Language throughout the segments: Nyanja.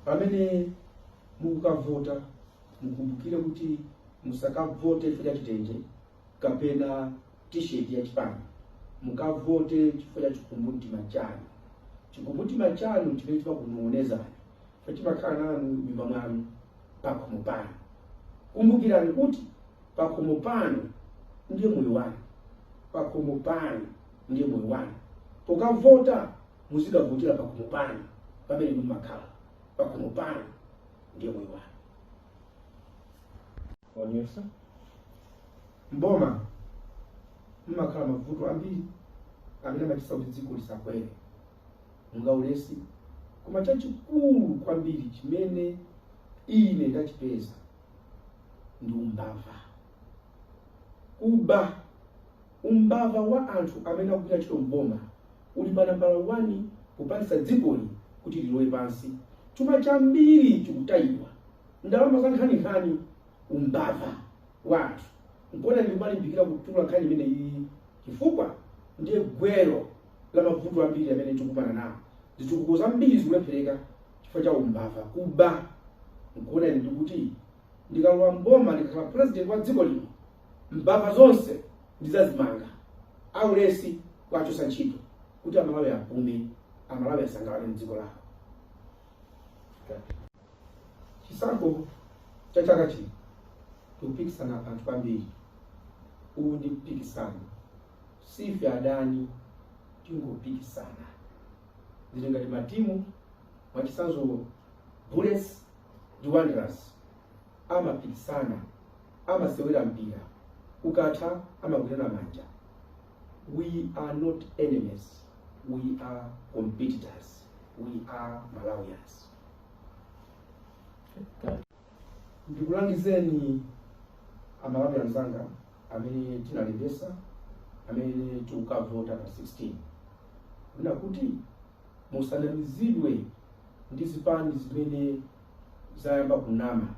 Pamene mukukavota, mukumbukire kuti musakavote chifukwa cha chitenje kapena t-shirt ya chipani. Mukavote chifukwa cha chikumbumtima chanu. Chikumbumtima chanu chimene chimakunong'onezani, chifukwa chimakhala nanu m'nyumba mwanu, pakhomo panu. Kumbukirani kuti pakhomo panu ndiye moyo wanu, pakhomo panu ndiye moyo wanu. Pokavota muzikavotera pakhomo panu, pamene mumakhala pakhomo panu ndiye moyo wanu. On you, sir. Mboma mmakhala mavuto ambiri amene amachititsa kuti dziko lisakwere, monga ulesi. Koma chachikulu kwambiri chimene ine ndachipeza ndi umbava, kuba. Umbava wa anthu amene akugwira ntchito mboma uli pa nambala 1 kupangitsa dzikoli kuti lilowe pansi. Chuma chambiri chikutayidwa, ndalama za nkhaninkhani, umbava wa anthu. Nkuona ndikumalimbikira kutula nkhani imeneyi chifukwa ndiye gwero la mavuto ambiri amene tikukumana nawo. Zitukuko zambiri zikulephereka chifukwa cha umbava, kuba. Nkuona ine ndikuti ndikalowa mboma, ndikakhala president wa dziko lino, mbava zonse ndizazimanga, aulesi kuwachotsa ntchito, kuti Amalawi apume, Amalawi asangalale mdziko lawo. Chisankho cha chaka chino tikupikisana anthu ambiri. Uwu ndi mpikisano, sife adani, tingopikisana. Zili ngati matimu, mwachitsanzo Bullets ndi Wanderers amapikisana, amasewera mpira, ukatha amagwirana manja. We are not enemies, we are competitors, we are Malawians. Ndikulangizeni Amalawi anzanga amene tinalembesa, amene tikukavota pa 16, kunena kuti musanamizidwe ndi zipani zimene zayamba kunama,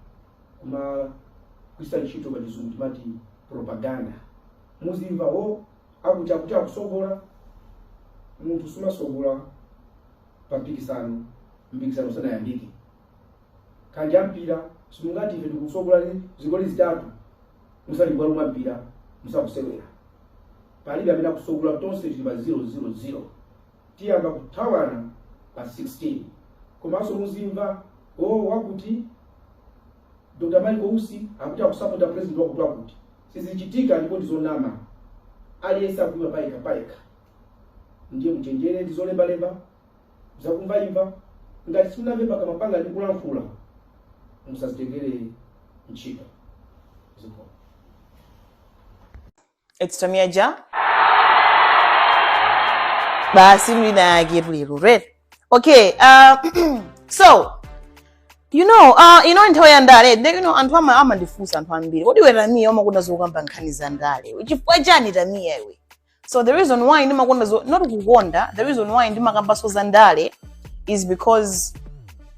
kumagwiritsa ntchito, pa Chizungu timati propaganda. Muzimva wo akuti akusogola. Munthu sumasogola pa mpikisano, mpikisano usanayambike. Kandi mpira, simungati ife tikusogola zigoli 3 musali bwalo mwa mpira musakusewera. Palibe amene akusogola, tonse tili pa 0-0-0. Tiyamba kuthawana pa 16. Komanso muzimva o wakuti Dr Michael Usi akuti akusapota president wakuti wakuti. Sizichitika ndipo ndizonama. Aliyense akuyima payekha payekha. Ndiye muchenjere ndi zolembalemba zakumvaimva. Ngati simunamve pakamwa panga ndi kulankhula, musazitengere ntchito. Zikomo. It's Tamia Ja. Basi, mwina yake lero, right? Okay, so nthawi ya ndale nde anthu amandifunsa anthu ambiri, "Kodi iwe Tamia umakonda zokamba nkhani za ndale chifukwa chani, Tamia iwe?" So the reason why ndimakonda zo, not kukonda, the reason why ndimakambaso za ndale is because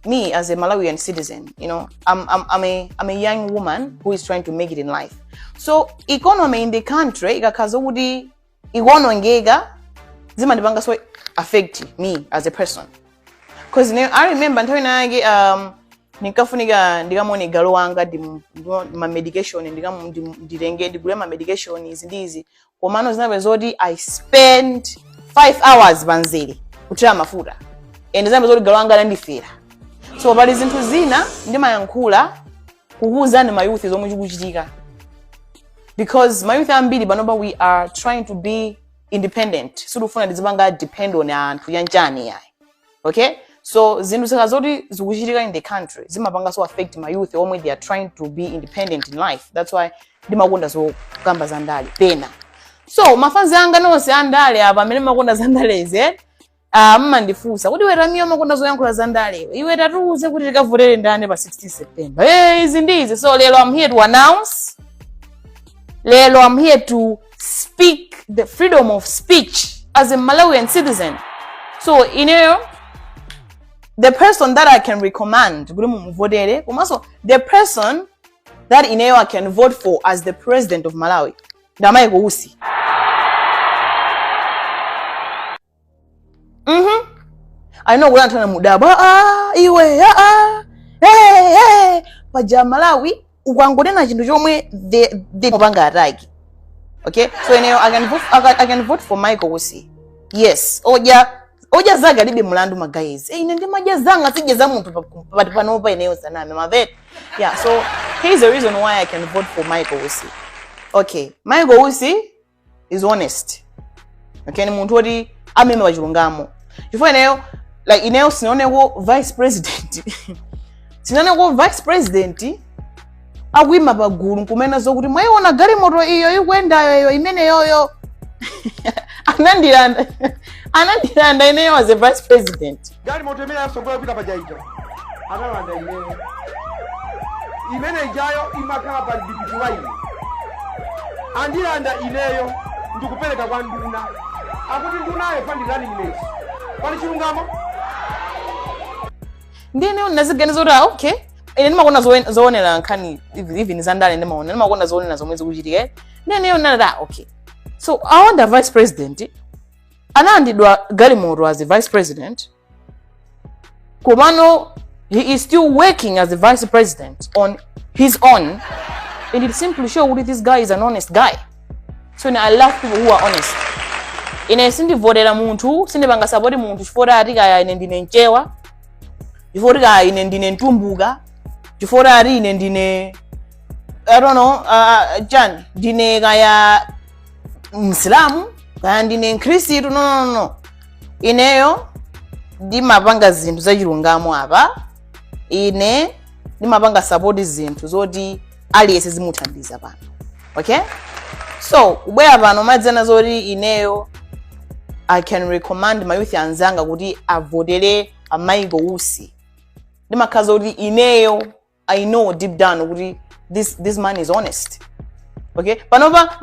me as a Malawian citizen, I'm a young woman who is trying to make it in life. So economy in the country ikakhaza kuti ikuonongeka, zimandipanga so affect me as a person. 'Cause I remember nthawi inayake ndinkafunika ndikamone galu wanga ma medication, nditenge, ndigule ma medication, izi ndi izi. Komano zinapeza zoti I spend 5 hours panzere kuthira mafuta and zinapeza zoti galu wanga anandifera. So pali zinthu zina ndimayankhula kukuwuzani ma youth zomwe chikuchitika, because ma youth ambiri panopa we are trying to be independent. Sitifuna tizipanga depend on anthu yanjani, yayi. Okay, so zinthu zikazoti zikuchitika in the country zimapanga so affect ma youth omwe they are trying to be independent in life. That's why ndimakonda zokamba za ndale pena. So mafanzi anga nonse andale apa amene makonda za ndalezi, eh? Mmandifunsa kuti, "Iwe Tamia, umakonda zoyankhula za ndale iwe, tatiuze kuti tikavotere ndani pa 16 September?" Hey, izi ndi izi. So lero I'm here to announce, lero I'm here to speak the freedom of speech as a Malawian citizen. So ineyo, the person that I can recommend kuti mumuvotere, komanso the person that ineyo I can vote for as the president of Malawi, ndi a Michael Usi. I know kuti anthu anamudabwa, "Ah, iwe, ah, ah." Paja Malawi ukangonena chinthu chomwe they kupanga attack. Okay, so ineyo I can vote for Michael Usi. Yes, oja oja zake alibe mlandu, ma guys. Eh, ine ndimadya zanga, sidya za munthu panopa ineyo saname mavet. Yeah, so here's the reason why I can vote for Michael Usi. Okay, Michael Usi is honest. Okay, ni munthu woti ameme pachilungamo. Chifukwa ineyo, like, ineyo sinaoneko vice president, sinaoneko vice president akuyima pagulu nkumena zokuti mwayiona galimoto iyo ikuyendayo, iyo imeneyoyo anandilanda, anandilanda ineyo as a vice president. Galimoto imene yasogola kupita pajaija analanda ineyo. Imene ijayo imakhala pa dipiti wa ine, andilanda ineyo ndikupereka kwa nduna, akuti ndunayo pandi running mate. Pali chilungamo? Ndine naziganiza kuti, ah, okay, ine ndimakonda zoonera nkhani, even zandale ndimaona, ndimakonda zoonera zomwe zikuchitika. Ndineyo ndinati, ah, okay, so awanda vice president analandidwa galimoto as a vice president, komano he is still working as a vice president on his own, and it simply show kuti this guy is an honest guy. So ine, I love people who are honest. Ine sindivotera munthu, sindipanga support munthu chifukwa ati kaya ine ndine Mchewa, chifukwa kaya ine ndine Mtumbuka, chifukwa ati ine ndine, I don't know, chani, ndine kaya Msilamu, kaya ndine Mkhristu. No, no, no, no. Ineyo ndimapanga zinthu zachilungamo apa. Ine ndimapanga support zinthu zoti aliyense zimuthandiza pano. Okay, so kubwera pano madzana zoti ineyo I can recommend mayouth anzanga kuti avotere a Michael Usi, ndimakhala zoti ineyo I know deep down kuti this man is honest. Okay, panopa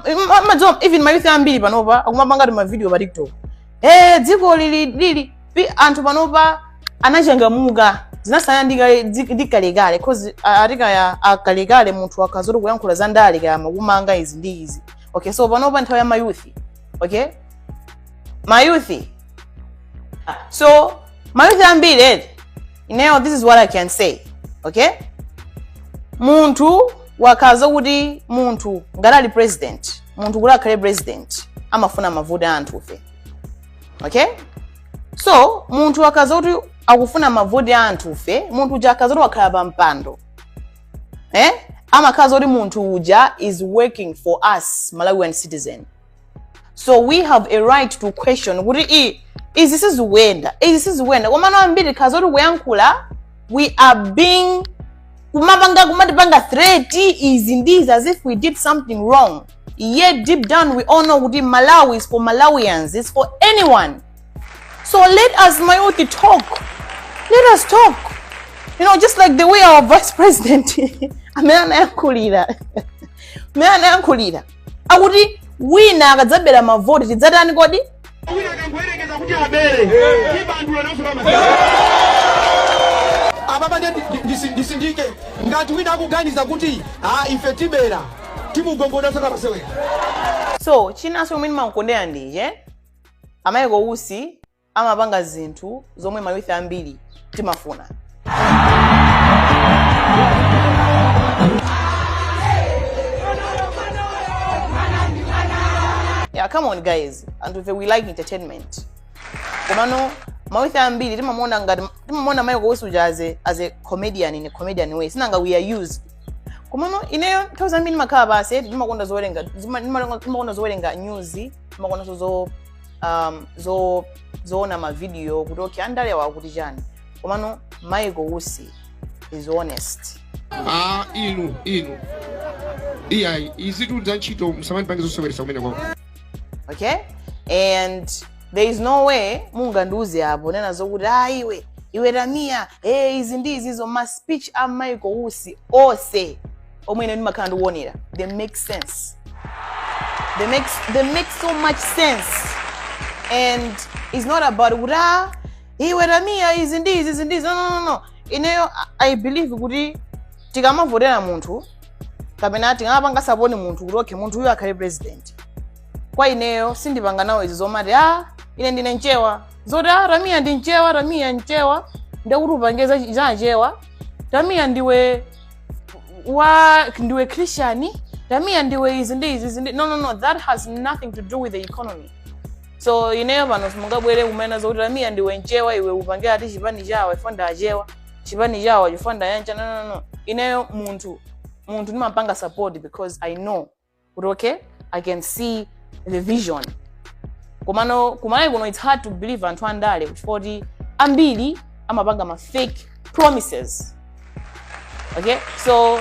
madziwa even mayouth ambiri panopa akumapanga ti mavideo pa TikTok, eh, dziko lili lili anthu panopa anachangamuka, zinasiyana ndi kalekale, 'cause atikaya akalekale munthu akazoti kuyankhula za ndale kaya makumanga izi ndi izi. Okay, so panopa nthawi ya mayouth. Okay, mayouth, so mayouth ambiri eti, ineyo this is what I can say. Okay, munthu wakhaza kuti munthu ngati ali president, munthu kuti akhale president amafuna mavoti a anthufe. Okay, so munthu akhaza kuti akufuna mavoti a anthufe, munthu uja akhaza kuti wakhala pa mpando, eh, amakhaza kuti munthu uja is working for us Malawian citizen. So we have a right to question kuti i izi sizikuyenda, izi sizikuyenda. Komano ambiri khaza kuti kuyankhula, we are being kumapanga, kumatipanga threat izi ndizi, as if we did something wrong. Yet deep down we all know kuti Malawi is for Malawians, it's for anyone. So let us mayouth talk, let us talk, just like the way our vice president amene anayankhulira, amene anayankhulira akuti wina akadzabera mavoti tidzatani kodi? Wina akangoyerekeza kuti abere, tibandula naso kama apapa. Ndiye ndisindike, ngati wina akuganiza kuti a ife tibera, timugongodanso kapasewera. So chinanso chomwe ndimakondera ndije a Michael Usi amapanga zinthu zomwe mayouth ambiri timafuna. Yeah, come on guys, anthu ife we like entertainment, komano mayouth ambiri timamuona ngati, timamuona Michael Usi uja as a comedian, in a comedian way. Sinanga we are used. Komano ineyo nthawi zambiri ndimakhala pasi, ndimakonda zowerenga, ndimakonda zowerenga news, ndimakondanso zo zoona mavideo kuti okay, andalewa akuti chani. Komano Michael Usi is honest. Ah, inu inu, iyayi, izitu za ntchito musamandipange zoseweretsa kumene kwako. Okay, and there is no way mungandiuze apo nena zokuti, ah, iwe iwe Tamia, hey, izi ndi izizo. Ma speech a Michael Usi ose omwe ine ndimakhala ndikuonera, they make sense, they make so much sense, and it's not about kuti, ah, iwe Tamia, izi ndi izi, izi ndi izi. No, no, no, no. Ineyo I believe kuti tikamavotera munthu kapena tikamapanga support munthu kuti okay, munthu uyu akhale president, kwa ineyo sindipanga nawo izi zomati, ah, ine ndine Mchewa, zoti, ah, Tamia ndi Mchewa, Tamia Mchewa, ndekuti upange za Achewa, Tamia ndiwe Wa ndiwe Christian, Tamia ndiwe izi ndi izi ndi. No, that has nothing to do with the economy. So ineyo pano simungabwere kumene zokuti, "Tamia, ndiwe Mchewa iwe, upange ati chipani chawo ifanda Achewa, chipani chawo chifanda yancha." No, ineyo munthu ndimapanga support because I know kuti, okay, I can see the vision. Komano kumalawi kuno it's hard to believe anthu andale chifukwa kuti ambiri amapanga ma fake promises, okay? So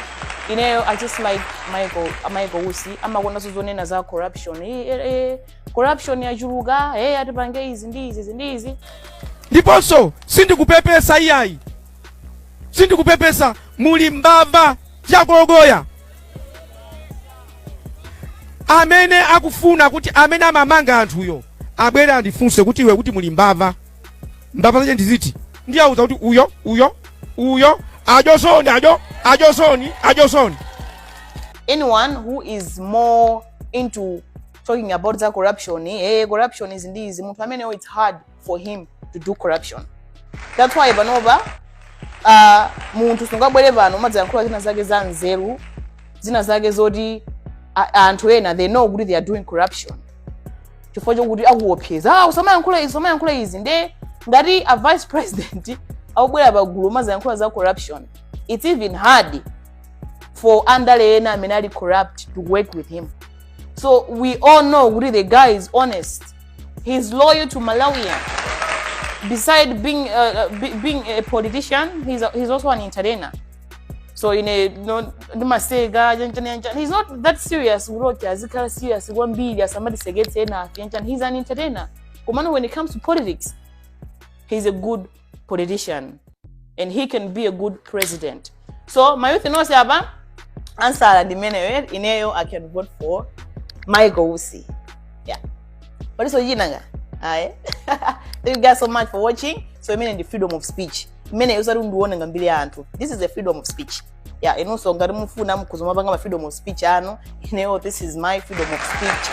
ineyo I just like Michael Usi. Amakondanso zonena za corruption. Corruption yachuluka, atipange izi ndi izi, izi ndi izi. Ndiponso sindikupepesa iyayi, sindikupepesa. Muli mbava chakogoya amene akufuna kuti amene amamanga anthuyo abwere andifunse kuti, "Iwe, kuti muli mbava, mbava zache ndiziti?" Ndiyauza kuti uyo, uyo, uyo, ajosoni, ajo ajosoni, ajosoni. Anyone who is more into talking about the corruption, corruption is ndi izi, munthu ameneyo it's hard for him to do corruption. That's why panopa munthu sungabwere pano umadzayankhula zina zake za nzeru, zina zake zoti anthu ena they know kuti they are doing corruption, chifukwa chokuti akuopseza, "Ah, usamayankhula izi, usamayankhula izi." Nde ngati a vice president akubwera pagulu umazayankhula za corruption, it's even hard for andale ena amene ali corrupt to work with him. So we all know kuti the guy is honest, he's loyal to Malawian. Beside being a politician, he's also an entertainer. So ine no ndimaseka chanchani chanchani. He's not that serious kuti azikhala serious kwambiri, asamatiseketse ena afe chanchani. He's an entertainer, komano when it comes to politics, he's a good politician and he can be a good president. So my youth nonse apa, answer ndimeneyo. Ineyo I can vote for Michael Usi, yeah. Paliso chinanga aye. Thank you guys so much for watching. So imene ndi freedom of speech imene usati ndione ngambiri ya anthu. This is a freedom of speech, yeah. Inunso ngati mufuna mukhoza mapanga ma freedom of speech anu. Ineyo this is my freedom of speech.